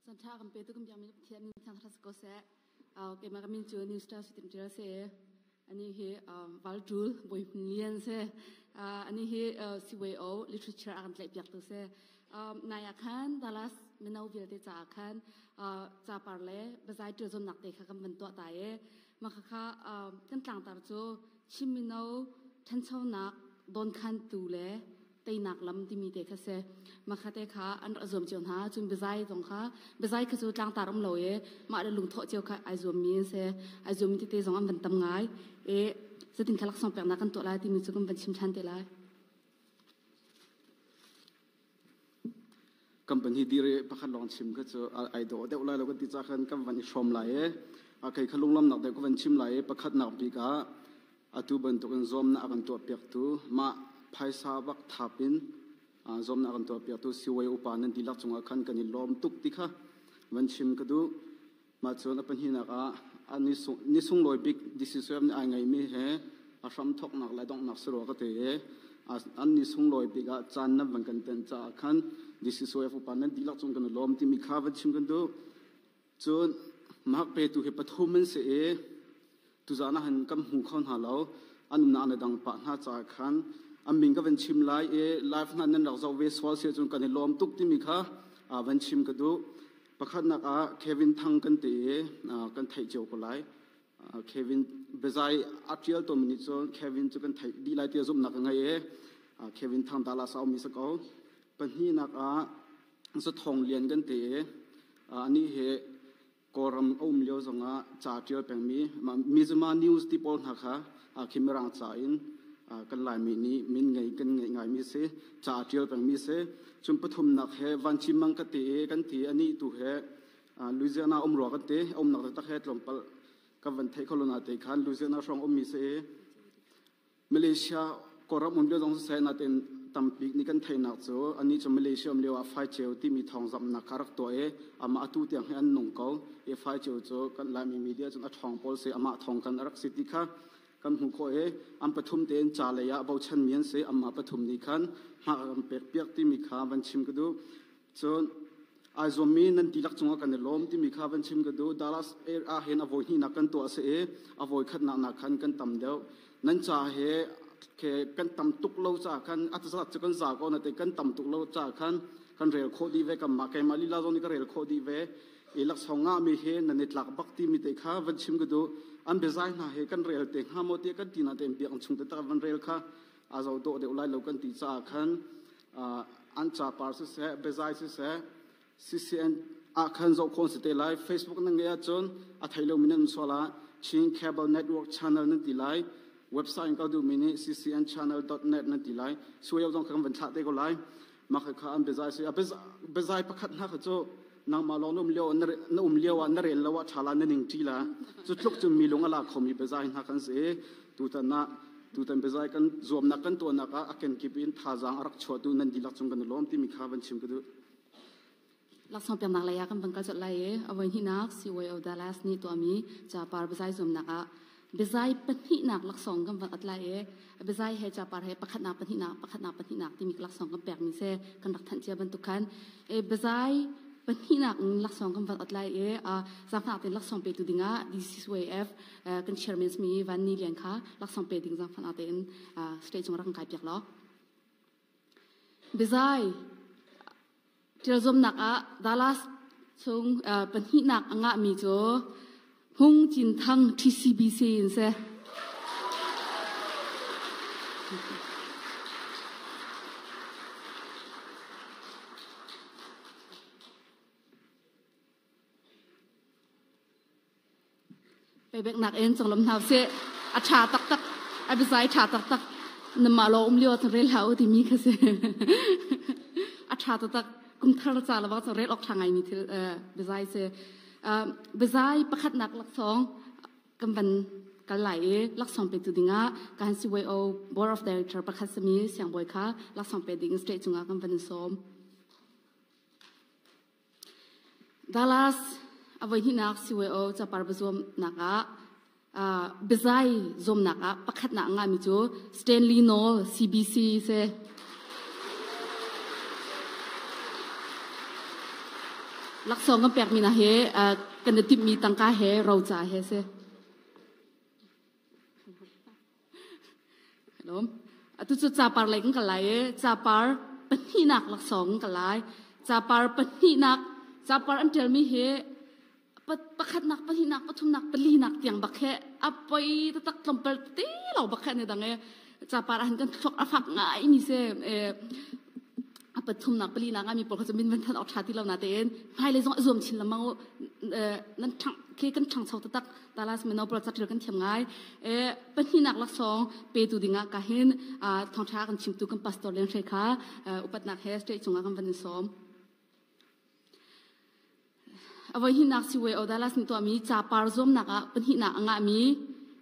Sanṭha kan petu kan biakmi Pathian min thangṭhat si ko seh. Keimah ka min cu New Star Sitim Ṭial si. Ani hi Valṭul Bawi Hmun Lian si. Ani hi CYO literature a kan tlaihpiak tu si. Nai ah khan Dallas mino vialte caah khan capar le biazai ṭial zuamnak te kha kan van tuah ta i mah khakha kan tlangtar cu Chin mino ṭhanchonak dawnkhantu le teinak lam timi te kha si. Mah kha te kha an rak zuam cio hna. Cun biazai zong kha biazai kha cu tlangtar um lo i mah le lungthawh cio kha ai zuammi an si. Ai zuammi tete zong an van tam ngai. I zeitin kha laksawng peknak kan tuah lai timi cu kan van chim ṭhan te lai. Company dir i pakhat lawng chim kha cu ai dawh deuh lai lo kan ti ca khan kan van i hrawm lai i a kei kha lunglamnak deuh ka van chim lai i pakhatnak bik ah atu bantukin zuamnak a kan tuahpiaktu mah phaisa bak thap in zuamnak a kan tuahpiaktu siwai upa nan dihlak cungah khan kan i lawm tuk ti kha van chim ka duh. Mah cun a pahnihnak ah a ni sunglawi bik decision nih ai ngeimi he a hramthawknak le donghnak si rua ka ti i an ni sunglawi bik ah caan nan van kan tenh caah khan DCCOF upa nan dihlak cung kan i lawm timi kha van chim kan duh. Cun mark petu hi pathum an si i tuzaan ah han kan hmu kho hna lo. An umnak an i dang pah hna caah khan an min ka van chim lai i live hna nan rak zoh ve sual si ahcun kan i lawm tuk timi kha van chim ka duh. Pakhatnak ah Kevin Thang kan ti i kan theih cio ko lai. Kevin biazai a ṭial tawnmi nih cun Kevin cu kan theih dih lai tiah zumhnak ka ngei i Kevin Thang Dallas ah a ummi si ko. Pahnihnak ah Zathawng Lian kan ti i anih hi Kawlram a um lio zongah ca ṭial pengmi Mizima News ti pawl hna kha khi Mirang ca in kan Laimi nih min ngei kan ngeih ngaimi si ca a ṭial pengmi si. Cun pathumnak he Vanchi Mang ka ti i kan ti anih tu he Louisiana um rua kan ti a umnak taktak he tlawmpal kan van theih kho lo na te khan Louisiana hrawng ummi si i Malaysia Kawlram um lio zong siseh natin tambik nih kan theihnak cu anih cu Malaysia um lio ah Faiceu timi thawngzamhnak kha rak tuah i amah atu tiang hi an nung ko i Faiceu cu kan Laimi media cun a ṭhawng pawl si amah thawng kan a rak si ti kha kan hmuh khawh i an pathum tein ca lei ah bochanmi an si amah pathum nih khan hma kan pek piak timi kha van chim ka duh cun ai zuammi nan dihlak cungah kan i lawm timi kha van chim ka duh. Dallas ah hin a vawi hnihnak kan tuah a si i a vawi khatnak nak khan kan tam deuh. Nan ca he kan tam tuk lo caah khan a zat cu kan za ko na te kan tam tuk lo caah khan kan rel khawh dih ve kanmah keimah lila zong nih ka rel khawh dih ve. I laksawng ngahmi he nan i tlak bak timi te kha van chim ka duh. An biazai hna he kan rel te hnga maw tiah kan ti na tein biakinn chung te tak van rel kha a zo dawh deuh lai lo kan ti caah khan an capar siseh biazai siseh CCN ah khan zoh khawh si te lai Facebook nan ngeih ahcun a thei lomi nan um sual ah Chin Cable Network Channel nan ti lai website in kal duhmi nih ccnchannel.net nan ti lai suai zong kha kan van thlah te ko lai mah kha an biazai si a biazai pakhat hna kha cu nangmah lawng na um lio na um lio ah na rel lo ah ṭha la na ning ṭi la cu tluk cun mi lung a la khomi biazai hna kan si tutan ah tutan biazai kan zuamnak kan tuahnak ah a kenkip in thazaang a rak chuahtu nan dihlak cung kan i lawm timi kha van chim ka duh. Laksawng peknak lei ah kan van kal colh lai i a voihnihnak CYO Dallas nih tuahmi capar biazai zuamnak ah biazai pahnihnak laksawng kan van at lai i biazai he capar he pakhatnak pahnihnak pakhatnak pahnihnak timi laksawng kan pekmi se kan rak thanh cia bantuk khan e biazai pahnihnak in laksawng kan van at lai i zaangfah tein laksawng petu dingah DCYF kan chairman simi Van Ni Lian kha laksawng pe ding zaangfah tein state cung rak kan kai piak law biazai Ṭial zuamnak ah Dallas chung pahnihnak a ngahmi cu Hung Cin Thang TCBC in si. Pebeknak in conglawmh hna usih. A ṭha taktak. A biazai ṭha taktak. Namah lawng um lio ah rel hlah u timi kha si. A ṭha taktak. Kum thar ca le bak rel awk ṭha ngaimi thil biazai si. Biazai pakhatnak laksawng kan van kal lai i laksawng petu dingah kan CYO Board of Director pakhat simi Siangbawi kha laksawng pe ding state cungah kan van sawm. Dallas a voihnihnak CYO capar biazuamnak ah biazai zuamnak ah pakhatnak a ngahmi cu Stanley Knoll CBC si. Laksawng kan pekmi hna hi kan i timhmi tangka he roca he si. Lawm. Atu cu capar lei kan kal lai i capar pahnihnak laksawng kan kal lai. Capar pahnihnak capar an ṭialmi hi pakhatnak, pahnihnak, pathumnak, palinak tiang bak he a poi taktak tlawmpal te lo bak he ne dang e capar ah hin kan thluak a fak ngai mi si. A pathumnak palinak ah mi pawl kha cu min van than awk ṭha ti lo na tein hmailei zong a zuam chin lengmang u. Nan ṭhang khi kan ṭhangcho taktak. Talas mino pawl caṭial kan thiam ngai. Pahnihnak laksawng petu dingah ka hin thawngṭha kan chimtu kan pastor Lian Hre kha upatnak he state cungah kan van in sawm. Avoi hinnak siway o Dallas nih tuahmi capar zuamnak ah pahnihnak a ngahmi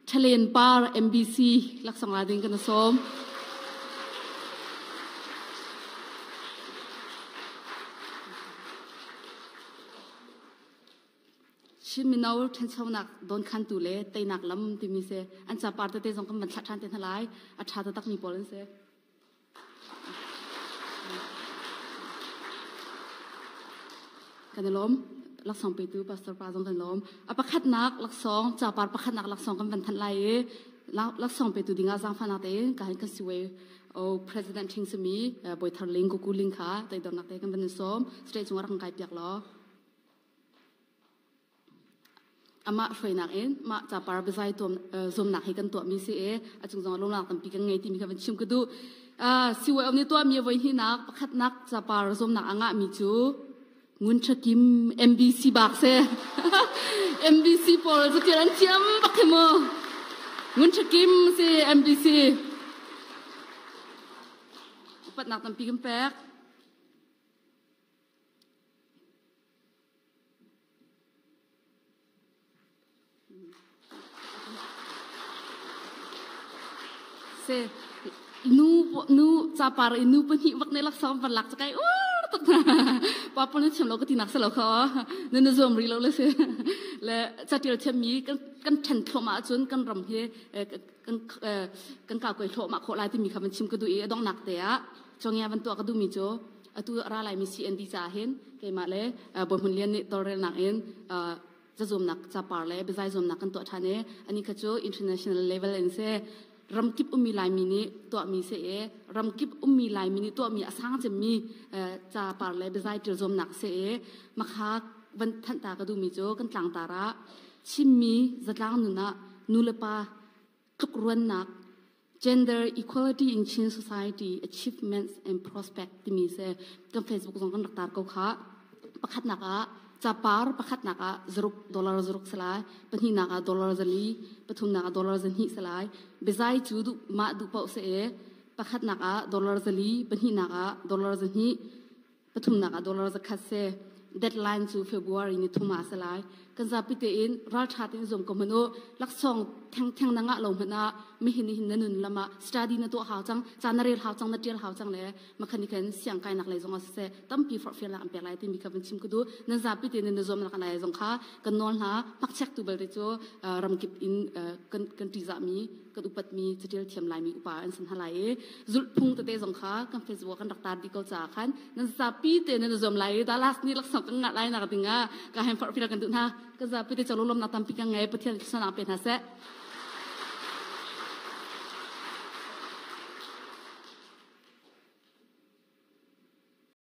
Thalen Par MBC laksawng la ding kan sawm. Chin mino ṭhanchonak dawnkhantu le teinak lam timi si. An capar tete zong kan van thlah ṭhan te hna lai. A ṭha taktakmi pawl an si. Kan i lawm. Laksawng petu Pastor pa zong kan lawm. A pakhatnak laksawng, capar pakhatnak laksawng kan van thanh lai i laksawng petu dingah zaangfahnak tein ka hin kan siway o President Thing simi Bawi Thar Ling Kuku Ling kha toidornak te kan van in sawm. State cungah rak kan kai piak law. Amah hruainak in mah capar biazai zuamnak hi kan tuahmi si i a cung zongah lungnak tampi kan ngei timi kha van chim ka duh. CYO nih tuahmi voi hnihnak pakhatnak capar zuamnak a ngahmi cu Ngun Ṭha Kim MBC bak si. MBC pawl catial an thiam bak hi mu. Ngun Ṭha Kim si MBC. Upatnak tampi kan pek. Se nu nu capar i nu pahnih bak ne laksawng van lak cakai ur tuk pa pon thiam lo ka ti nak se lo kho na na zuam ri lo le se le catial thiam mi kan kan then thluahmah ahcun kan ram hi kan kan ka koi thluahmah khawh lai timi kha van chim ka duh i a donghnak te ah chongia van tuah ka duh mi cu atu ra laimi CND caah hin keimah le Bawi Hmun Lian nih tawlrelnak in cazuamnak capar le biazai zuamnak kan tuah ṭhan i ani kha cu international level in si ramkip ummi Laimi nih tuahmi si i ramkip ummi Laimi nih tuahmi a sang cemmi capar le biazai ṭil zuamnak si i makha van thanh ta ka duhmi cu kan tlangtar ah Chinmi zatlang nun ah nu le pa tlukruannak Gender Equality in Chin Society Achievements and Prospect timi se kan Facebook zong kan rak tar ko kha. Pakhatnak ah capar pakhatnak ah zaruk dollar zaruk salai, pahnihnak ah dollar zali, pathumnak ah dollar zahnih salai. Biazai cu duh mah duh paoh se e pakhatnak ah dollar zali, pahnihnak ah dollar zahnih, pathumnak ah dollar zakhat se deadline cu February ni thum ah a si lai. Kan zapi tein ralṭha tein zuam ko hmanh u. Laksawng thengtheng na ngah lo hmanh ah mihin hin na nun lam ah study na tuah hau cang, ca na rel hau cang, na ṭial hau cang le makhan ni khan siang kainak lei zong ah siseh tampi forhfialnak an pek lai timi kha van chim ka duh. Nan zapi tein nan zuamnak lai zong kha kan nawl hna. Hmakchek tu belte cu ramkip in kan kan ṭihzahmi kan upatmi catial thiam Laimi upa an sin halai i zulhphung tete zong kha kan Facebook kan rak tar dih ko caah khan nan zapi te nan zuam lai i Dallas nih laksawng kan ngah lai nak ding ah ka hem forh kan duh hna. Kan zapi te cawlawmnak tampi kan ngei. Pathian thluachuahnak pe hna seh.